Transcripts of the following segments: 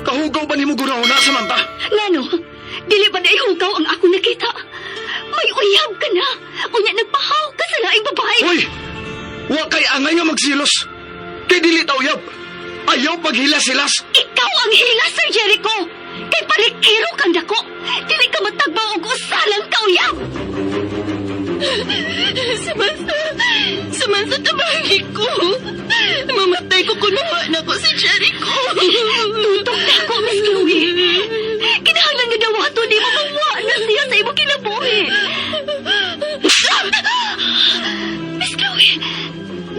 Kahugaw ba nimo guna-una, Samantha? Ngano, dili ba na hugaw ang ako nakita? May uyab ka na. Unya nagpahaw ka sa laing babae. Hoy! Wa kay angay nga magsilos. Kay dili ta uyab. Ayaw paghilas-hilas. Ikaw ang hilas, Sir Jericho. Kay parikero kang dako. Dili ka matagbaw og usa lang ka uyab. Samantha, Samantha, tabangi ko. Mamatay ko kung mawa na ko si Jericho. Tutok na ako, Miss Chloe. Kinahanglan nga dawato di mo mawa na siya sa imong kinabuhi. Miss Chloe,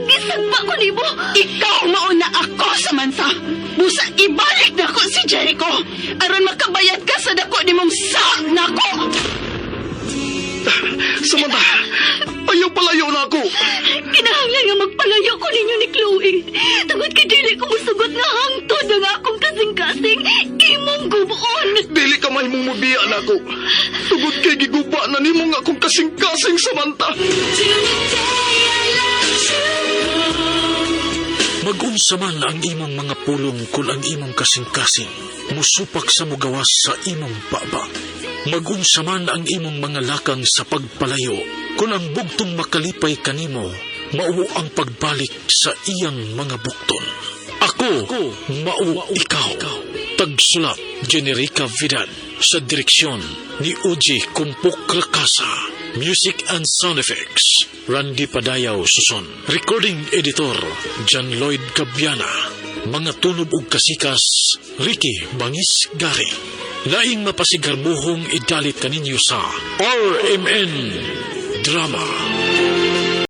gisagpa ko nimo. Ikaw mauna ako, Samantha. Busa, ibalik na ko si Jericho. Aron makabayad ka sa dako nimong sa nako. Samantha, ayaw palayo na ako. Kinahanglan nga magpalayo ko ninyo ni Chloe. Tungod kay dili ko musugot nga hangtod ang akong kasing-kasing imong guboon. Dili ka mahimong mubiya na ako. Tungod kay giguba na nimo nga akong kasing-kasing, Samantha. Mag-unsa man ang imong mga pulong kung ang imong kasing-kasing, musupak sa mugawas sa imong baba. Mag-unsa man ang imong mga lakang sa pagpalayo, kung ang bugtong makalipay kanimo, mao ang pagbalik sa iyang mga bukton. Ako, mao ikaw. Tagsulat, Generica Vidal. Sa direksyon ni Uji Kumpok Rakasa. Music and Sound Effects, Randy Padayaw Suson. Recording Editor, John Lloyd Gabiana. Mga tunob ug kasikas, Ricky Bangis Gari. Laing mapasigarbuhong idalit kaninyo sa RMN Drama.